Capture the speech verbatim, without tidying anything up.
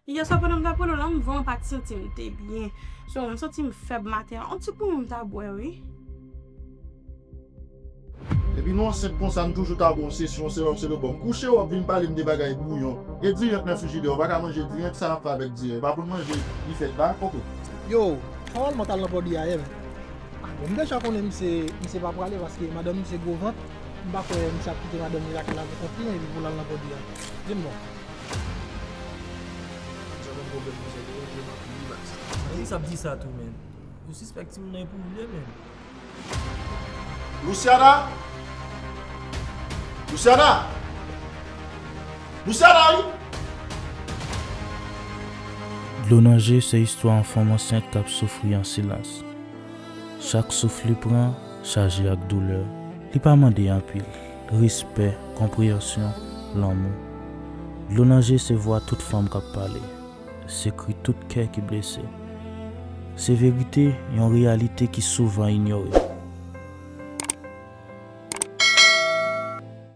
Yè swa pandan m t ap rele w la, m vrèman pa t santi m te byen. So, m santi m fèb maten an. On ti bouyon m ta bwè, wi. Depi nou ansent konsa, m toujou ta ba w sesyon, se wè w se le bò. M kouche w ap vin pale m de bagay bouyon. E diri k nan frijidè, w pa ka manje diri, sa n ap fè avèk diri? Pa pou n manje, li fèt la, koko. Yo, nòmalman w t al nan pòdi a yè, men. Bon, m deja konnen misye, misye pa prale paske madanm misye gwo vant. M pa kwè misye ap kite madanm li lakay la pou kont li, epi pou l al nan pòdi a. Di m non. Sa pa pwoblèm, mezanmi, yo, yo, m ap relax. Polis ap di sa tou, men. Yo sispèk timoun nan e pou ou li ye, men. Luciana? Luciana? Luciana, wi! Dlo nan je se istwa yon fanm ansent k ap soufri an silans. Chak souf li pran chaje ak doulè. Li pa mande anpil, respè, konpreyansyon, lanmou. Dlo nan je se vwa tout fanm k ap pale. Se kri tout kè ki blese. Se verite, yon reyalite ki souvan inyore.